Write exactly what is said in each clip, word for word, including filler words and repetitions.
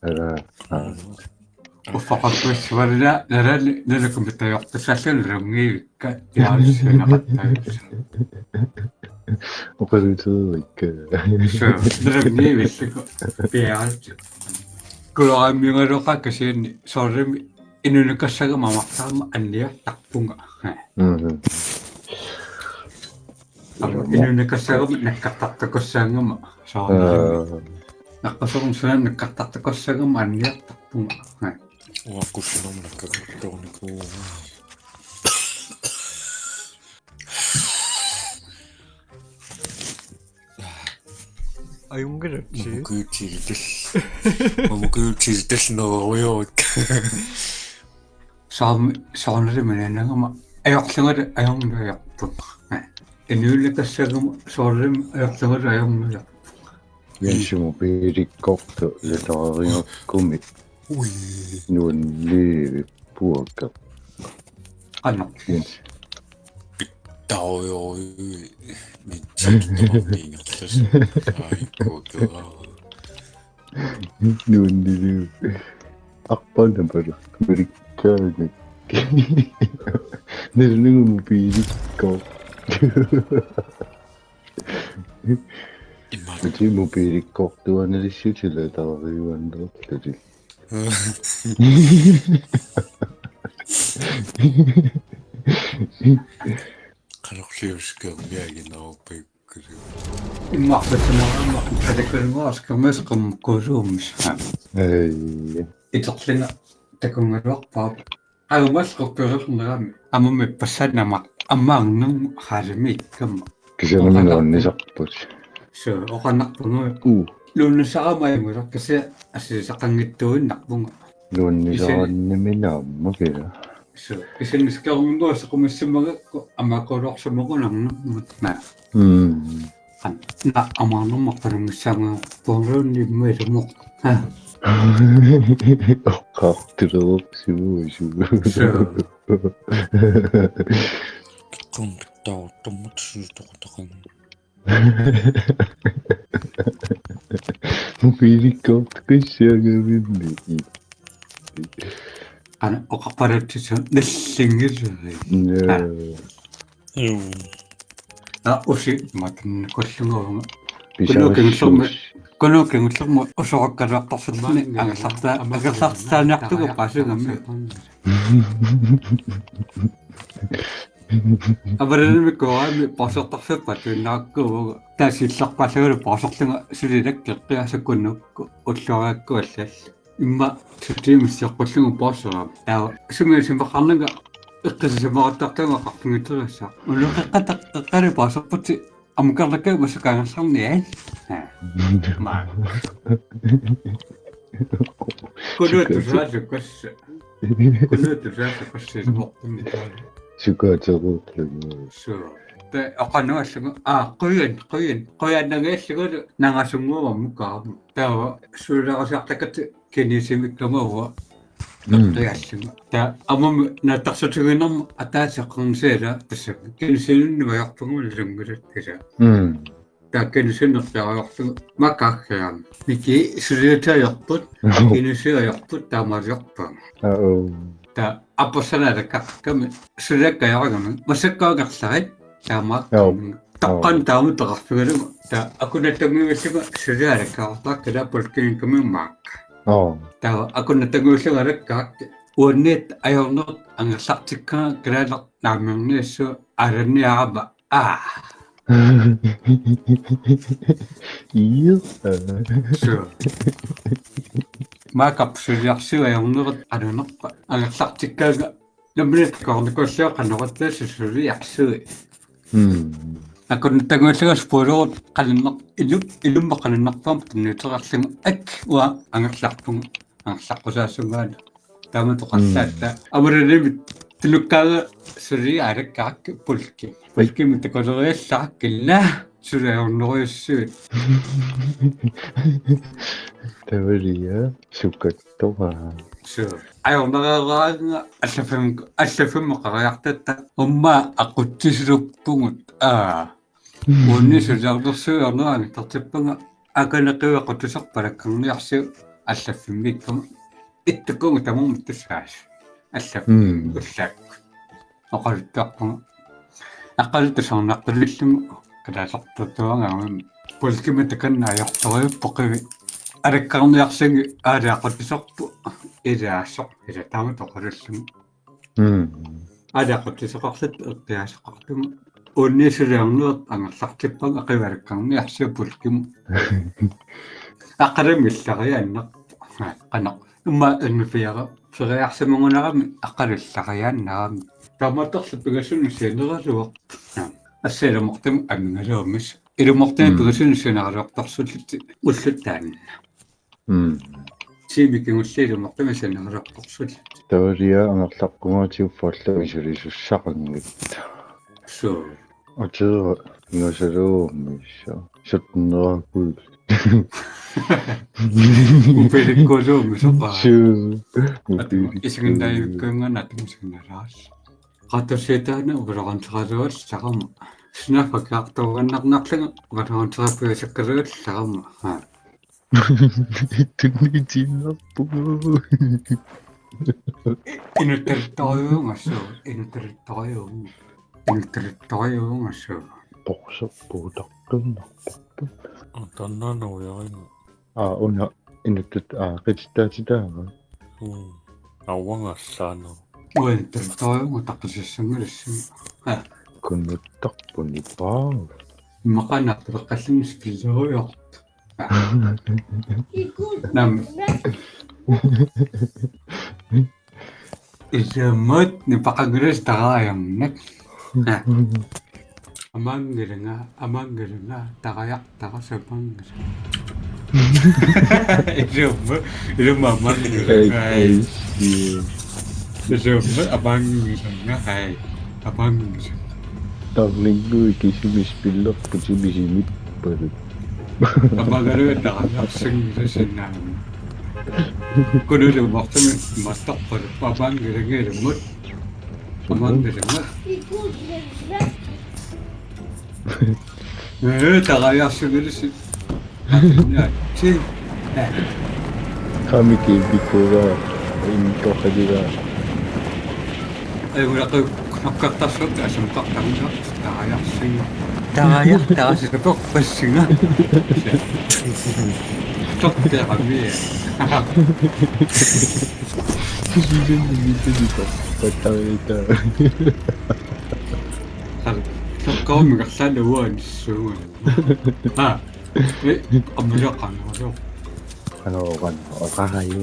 Ala. Uffaqarpussavara nalani nalakumitajoqtassallu nalungiivikka piaarsineqattaavisa. Oqaluttuuvikka. Suu, nalungiivillugu piaarsi. Kuloraammiugaluaqaakka kisianni soorlumi inuunikassagama amartarama anniartarpunga. Mhm. Aamma inuunikassagama nakkartartakussaagama soorlumi. Aa. Naqqasorun suna nakkartartakussaagama anniartarpunga. Uakkussinermut nakkartartakunikuuvugut. Ajunngilaq. Mamukiutsigital. Mamukiutsigital norujoit. Saam soorlumi nalunngama ajorlungalu ajorneriarput. Inuunikassagama soorlumi ajorlungalu ajorneriarput. Jensimo piilikkortu ilataarigakkumi. Ui. Nuanniippuakka. Qanoq. Jens. Taujoi. Mitsit. Ai, kokora. Nuannilu. Arpanna pala. Amerikkaanni. Nalunngama piilikkortu. Immaqa. Uti mobilikkortuanalissutit ilataariuannerlutit. Qanorliusikkamiaginaruppakkulu. Immaqa pitsinaarama atakkalunnguaq askamias qamukkuuluummis. Ei. Iterlinga takunngaluarpaap. Aamma qupperernerami ammami passanama ammaarnermu haalimiikkama. Kisianni oqanarpu-, nuannisarput. Suu, oqanarpunga. Uu. Nuannisarama imulak kisianni assisaqanngitsuinnarpunga. Nuannisaraannimi naamma kila. Suu, kisianni skerungo soqumissimagakku aamma qulorsimagunarnermut naa. Mm. Qan-, na amaarnermut qanunngissaanga porluunni imma ilumoq. Ha. Oqqartulersimuusu. Suu. Kun taortumut suutoqutaqan. Mobilikkortu qissiangavinni. Ana oqarpalatsisut nallinngilerput. Naa. Aa. Juu. Aa, usi matannakullunga. Pisarissut. Kunuukingullermi, kunuukingullermi usorukkaluartarfilmi angerlarta-, angerlartitaaniartugut paasugami. Avalanimikku aamma paasortarfippat tuinnarakku taasiillarpaallagalu paasorlunga sulilakkeqqiasakkunuukku ulluariakku allallu. Imma sutiimissiaqqullugu paasera. Taava sumiisimaqarnanga eqqissisimarattartunga qaqqinngitsuliassaq. Unoqeqqata eqqalu paasorputit amukarlakka masukaangerlarniat. Maa. Kunuutusaalukas. Kunuutusaalukas mortummi taala. Sukaateruutlunga. Suu. Pe oqanuallugu. Aa, qujan, qujan. Qujannagiallugulu nangasunnguammukaarmu. Taava suulaarsiartakkat kinesimikkama uanga. Mm. Eqqiallunga. Taava aamma naattarsuutiginermut ataaseq qansiala tassa. Kinesinunni ajorpunga nalunngilakka. Mm. Taava kinesinertiarajorlugu makaakkajam. Miki suliatiajorput, kinesiajorput taamaaliorpaa. Aa. Taava appoqqusaanalakkaqqami suliakkajaaragami. Massakkut angerlarit taamaakka. Aa. Taqqan taama taqarfigaluma. Taava akunnattunnguillunga sulialakkaartarkila polkingikumi maak. Aa. Taava akunnattunnguillunga alakkaak uannit ajorneq angerlartikkaa kilaanaq naammiorniassuaq aalanniarama. Aa. Ii. Suu. Maakap suliarsiuk ajornerit alunerpa angerlartikkaanga nammineq koornikuulliuq qanoq attaasut suliarsiuk. Mm. Akunnattunnguillunga spoilerut qaninneq ilup, ilumma qaninnerpaamik tunniuteqarlunga ak uanga angerlarpunga angerlaqqusaasungaana. Taama toqallaat. Mm. Avalanimik tunukkaanga suliaq alakkaakka polki. Polkimik takuleriallarakku killa suliaq ajornerujussuit. Tavalia sukattoraa. Suu. Ajornereeraanga allaffim-, allaffimmi qariartatta umma aqutsisuluppugut. Aa. Uunni suliarnersuiornera angerlartippunga akunnattunnguit aqutsisarpalakkarniarsiuk Allaffimmiikkama ittukkunnga tamarmik tassaasut. Allaffimmi Mm. ullaakkut. Oqaluttuarpunga. Aqqaluttuarnartulillunga kalaallertuugaangami. Pulkimik takanna ajortorujuuvoq qivi. Alakkarniarsinngi aalaaqutisoorpoq. Ilaasoq. Ila taama toqalullunga. Mm. Aalaaqutisoqarluta ertiasoqartunga. Unniisuliorneq angerlartippanga qivi alakkarniarsiuk pulkimut. Aqqalumi illariaannarpoq. Qanoq. Immaqa N F R feriarsimagunarami aqqalumi illariaannarami. Taamaattorli pingasunut sianeraluarpoq. Assaluartumik amigaluarmat. Ilumoortumik Mm. pingasunut sianeraluartorsuullutik ulloq taanna. Mm. Tiimit kingulliit ilumoortumik sianeraluartorsuullutik. Taava angerlaqqugaatigut fallami sulisussaqanngilaq. Suu. Ateera ingasaluumissa. Sutneraakuil. Upilikkuuluumi soqaa. Suu. Atu isiginnaajukkuunngana atumisinnaalaas. Qatusiataana upaluqanteqaluallarama. Snaffakkaartuunnarnarlanga upaluqanteqaluallarama. Ha. Tunniutiinnarpugut. Inuttartorujuugassuu, inuttartorujuugassuu. Inuttartorujuugassuu. Porserpuutartunnarparput. Aa, tannaana ujaringa. Aa, una inuttut, aa, qitittaatitaava? Mm. Auanga allaana. Uinuttartorujuuga taqqisassangalassi. Aa. Kunuttarpuni paa. Maqanartaqallinnis pilluujoq. Nam. Ilumut nipaqanngilasi taraajarnak. Amaanngilanga, amaanngilanga, taraajartara samaanngilanga. Ilumut, ilumut amaanngilanga. Ai, ai. Ilumut amaanngilanga, ai. Amaanngilanga. Tarninngui kisimis pillerput imisimiippalut. Amaanngilanga taraajarsinngilasi naamma. Kunullu martami mattarpalu amaanngilanga ilumut. Amaanngilanga. Ee, taraajarsinngilasi. Aa, si. Aa. Qamiki pikkuga intoqaliga. Ai, ulaqi nokkartarsuup asumqartarnera taraajarsinga. Taraaja, taraaja, toqqassinga. Toqqaramia. Sisimiitini toqqatarita. Toqqarumigarlaana uanissuuga. Ha. Eh, ammulaqanngorlu. Ano, ano, oqaraju.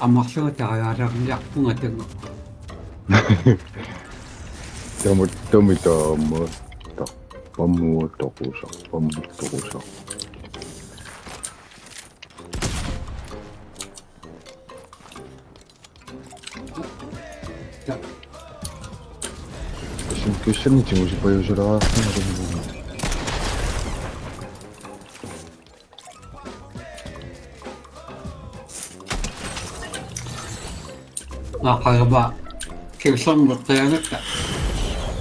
Amarlugu taraajaarniarpunga tanga. Tamu, tami taama. Ta, pammu toqusa, pammu toqusa. Kisianni, kisianni tigusipajuusulaarpunga. Aqagama kingsorneq qiangatta.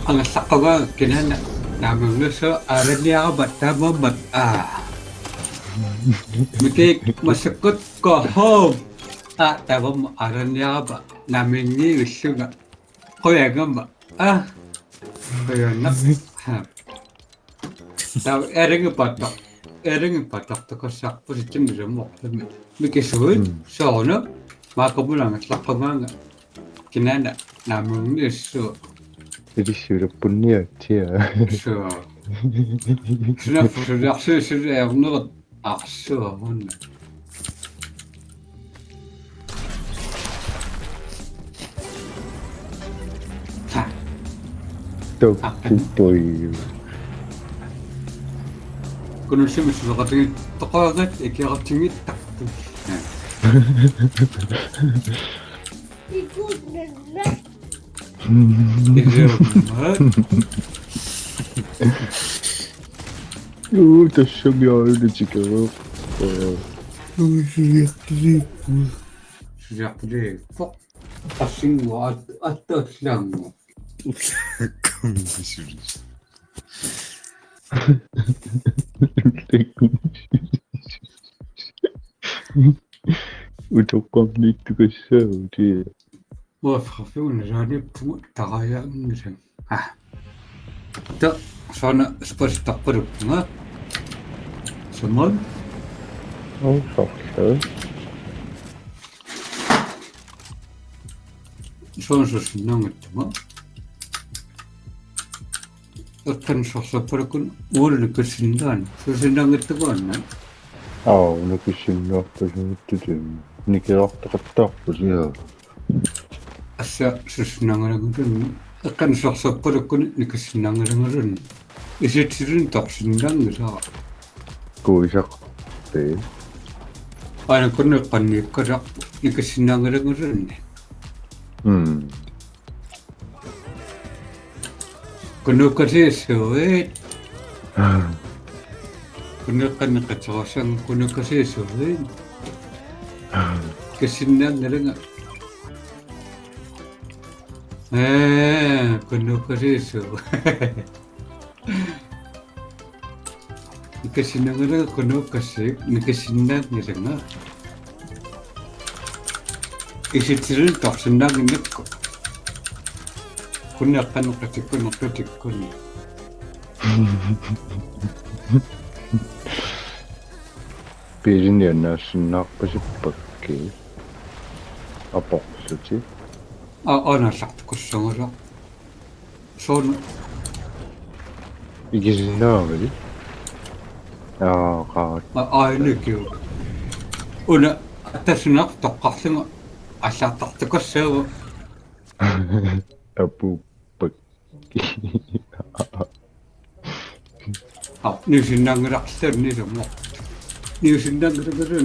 Angallaqqunga kinaana naamanngissuaq aalanniarama taamaammat. Aa. Miki massakkut go home. Aa, taamaammat aalanniarama naammanngivillunga. Qujagama. Aa. Qujanaq. Ha. Taava eringipaattoq. Eringipaattoq takussarput sitsimmi summoq. Mikisuit. Mm. Sooruna. Maakkamuna angallaqqungaanga. Kinaana naamanngissuaq. Ilissi ulappunniatsiaa. Suu. Sunaaffa suliarsi suliarnerat. Arsuaruna. Ha. Tokkuppoq. Kunullimmik suleqatigiit toqagat ikiaqatigiit tartu. Uu, tassami aajuna tikeraarpaa. Uu, suliartuliippoq. Suliartuliippoq. Qassinnguaq at-, attallaannguaq. Ullaakkami suli. Utoqqarniittukassaavutit. Uaffeqarfiup nalaaniippugut tarajaanngilanga. Ah. Ta, soorlu spasittarpalukkunga. Samal. Oh, soorlu. Soorlu susinnaanngitsuma. Eqqaani sorsorpalukkuni uagut nikissinnaanngilanga. Susinnaanngitsukuunna. Aa, nikissinnaarpasiguttut. Nikerartaqattaarput, ja. Assa susinnaanngilanngilanga. Eqqaani sorsorpalukkuni nikissinnaanngilanngilanga. Isitsilluunniit torsinnaanngilara. Kuisaq. Pee. Aana kunnup eqqaaniikkaluarpoq nikissinnaanngilanngilanga. Hmm. Kunnukkasiissuit. Kunnup eqqaani qatserussang kunnukkasiissuit. Nikissinnaanngilara. Ee, kunnukkasiissuit. Nikissinnaanngilara kunnukkasiit, nikissinnaanngilara. Isitsilluunniit torsinnaannginnakku. Kunnup eqqaani qatsikkunni qatsikkunni. Piisinni annaassinnaarpasippakkit. Aporlutit. Aa, annaasartukussagusaq. Soorlu. Ikisinnaavali? Aa, qaat. Aa, ainikiu. Una attasunaq toqqarlunga allaattartukassaagut. Apuuppak. Aa, nikissinnaanngilarluunniit ilumut. Nikissinnaanngilara.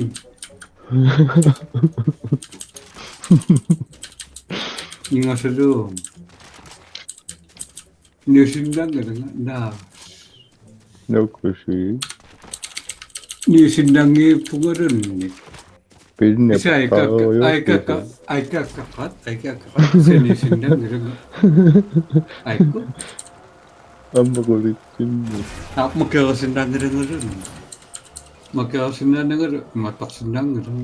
Ingasalu. Nikissinnaanngilara. Naa. Nukusi. Nikissinnaanngiippungaluunniit. Pinne. Isa aika, paarujussuusi. Aika, aika, aika, aika, aika, sinisinnaanngilara. Aiku. Aamma qulitsinni. Aa, makerusinnaanngilara. Makerusinnaanngilara, imaattorsinnaanngilara.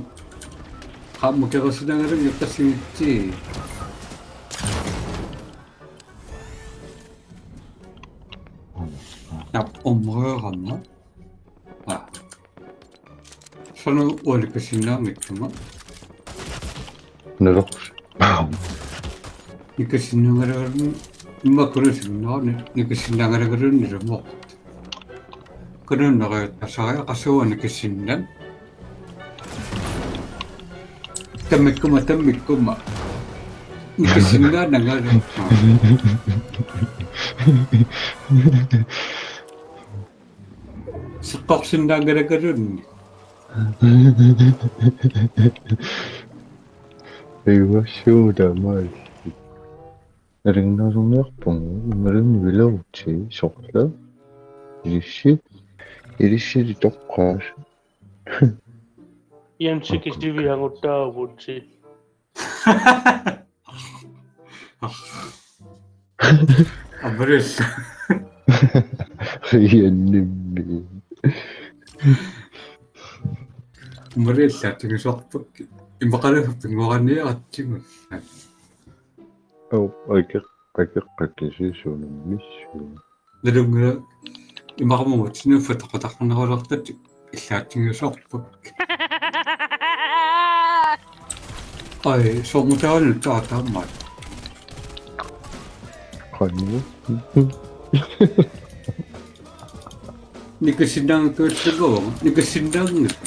Aa, makerusinnaanngilara, iqqassigitsi. Aa, omrøramma. Aa. Soorlu uanga nikissinnaanngitsuma. Nalorsi. Nikissinnaanngilara immaqa kunnup sinnaani nikissinnaanngilara ilumut. Kunnup neriuttassariaqarsuuvoq nikissinnaanngilanga. Tammikkuma, tammikkuma. Nikissinnaanngilara. Seqqorsinnaanngilara. Ivassuu taamaal. Erinnasorniarpunga, imaluunniit vileruti, sorla. Ilissi, ilissi toqqaas. Jensi kisivianguttaavusi. Amarissa. Jennimmi. Amarissa, tingisorpuk. Imaqalu pinngoraniaratsigu. Oh, akeq-, akeqqakisiisuunammissuun. Nalunngilaq imaqarmut siniffa toqutaqarnerulertat illaatigisorput. Ai, soormitaanut taamaat. Qanu. Nikissinnaanngikkuullugit, nikissinnaanngilaq.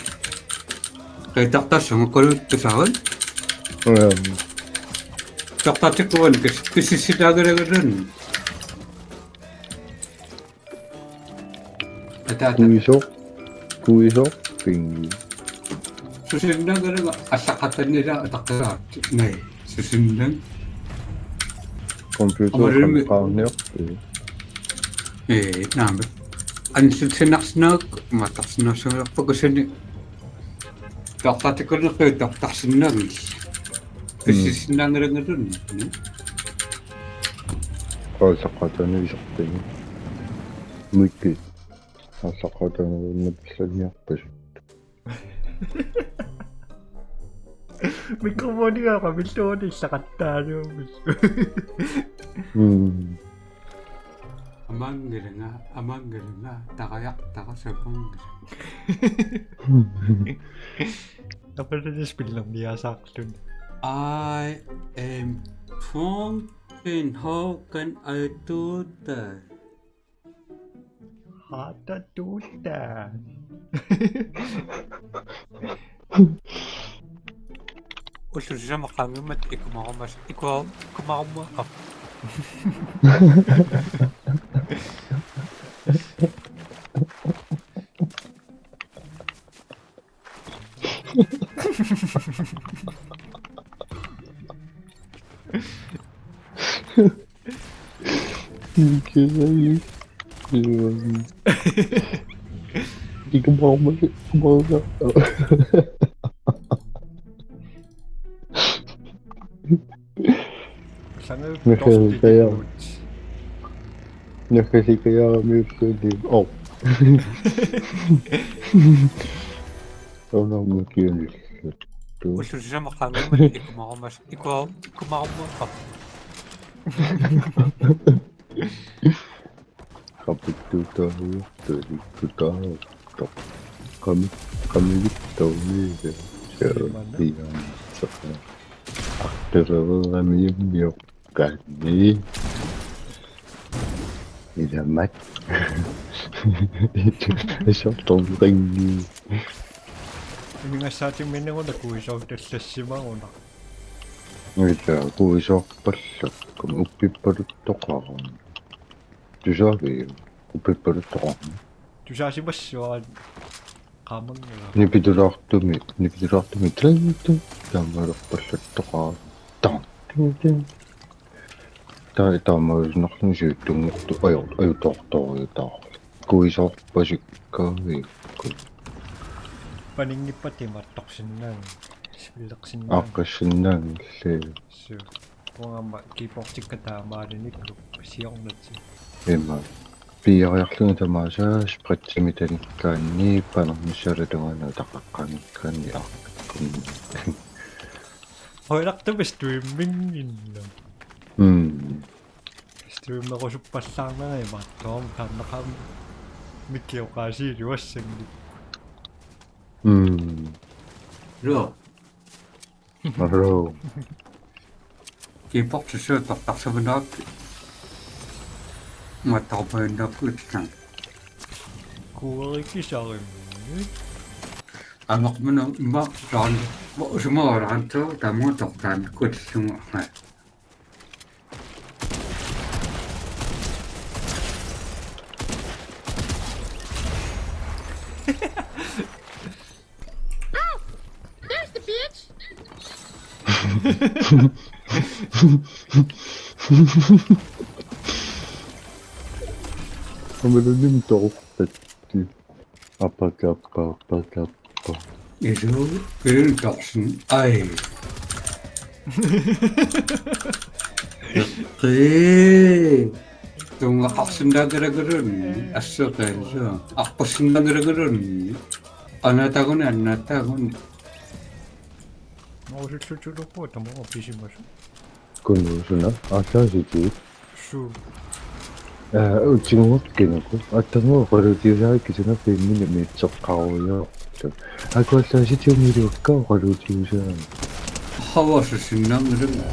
Qittartassanga quluttusarit. Uum. Qittartatikkuani kis-, kisissinnaanngilagut. Ataata. Kuisoq, kuisoq, pingi. Susinnaanngilara allaqqatannila ataqqasaat. Naa, susinnaanngilaq. Computer. Amarimi. Qaanniorti. Ee, naamik. Ansilsinarsinnaak, imaattorsinnaassuulerpakka suni. Toqqaatikunneqqiit toqqarsinnaanngillat. Mm. Pissinnaanngilanngilluunniit. Qaasaqaataani isortani. Muikki. Qaasaqaataani uunnappallaniarpasut. Mikrofoniga qamilluunniit illaqattaaluumillu. Mm. Amanngalanga, amanngalanga, taqajaq, taqasamanngala. Apalani spillerniasaarluni. I am Trunken Hogan Atuta. Hata tuta. Ullut sisamat qaangiummata ikumarumas-, ikua-, ikumarumaarput. Ikumarumas-, ikumarumas-, Sangajuk Michael Dorte Kaja. Dikkut. Nakasikajaamiukkuni. Oh. Taunarma kianillattu. Ullut sisamat qaangiummata ikumarumas-, ikua-, ikumarumaarput. Qapittuutaarujortoq ilikkutaartoq. Qami-, qamivittormiile. Imanna. Siapiaanissaqaa. Arterereeramiummioqqaanni. Ilamat. Isortorneqanngilaq. Imigassaatimminnaguna kuisoortallassimaguna. Ila kuisoorpallakku uppippaluttoqarami. Tusaaviuk? Uppippaluttoqarami. Tusaasimassuaat qaamanngilara. Nipitulaartumi, nipitulaartumi tlaittu taamalerpallattoqarami. Taam. Ting, ting. Taa-, taamaaginnarluni siuttunngortoq aju-, ajutoortorujutaa. Kuisoorpasikkaavikkut. Paninngippat imaattorsinnaanngilaq. Spillersinnaanngilaq. Aaqqissinnaanngillat. Suu. Uanga aamma keyboardikka taamaalinikku siornati. Ima. Piiariarlunga tamaasa spritsimik tanikkaanni panernissaata tungaanut utaqaqqaanngikkaanni aaqqikkunni. Højlagte streaminginnaq. Mm. Streamerusuppallaarnanga imaattoq taannaqaaq mikki oqaasiiluassanngilaq. Mm. Joo. Hello. Keyboard sissuuttortarsaminaarakku. Mattarpainnaakku ittan. Kuerikisarimi. Amermuna imma saan. Usumaraantu tamutortaannakkut illunga. Ow! There's the bitch! Amermuna tortatti. Apakappa, apakappa. Isu, Bill Carson. Ai. Qee. Tunngaqarsinnaanngilakkuluni. Asseqaasa. Aqqussinnaanngilakkuluni. Anataguni, anataguni. Nousullutiluku tamaat pisimasoq. Kunusuna, aallaasitigut. Suu. Aa, utsinnguukkinaku. Attamu oqaluutiusaakkisuna pimmini mitsoqqarujoortu. Aku aallaasitigut miluakka oqaluutiusaanga. Havasussinnaanngilanga.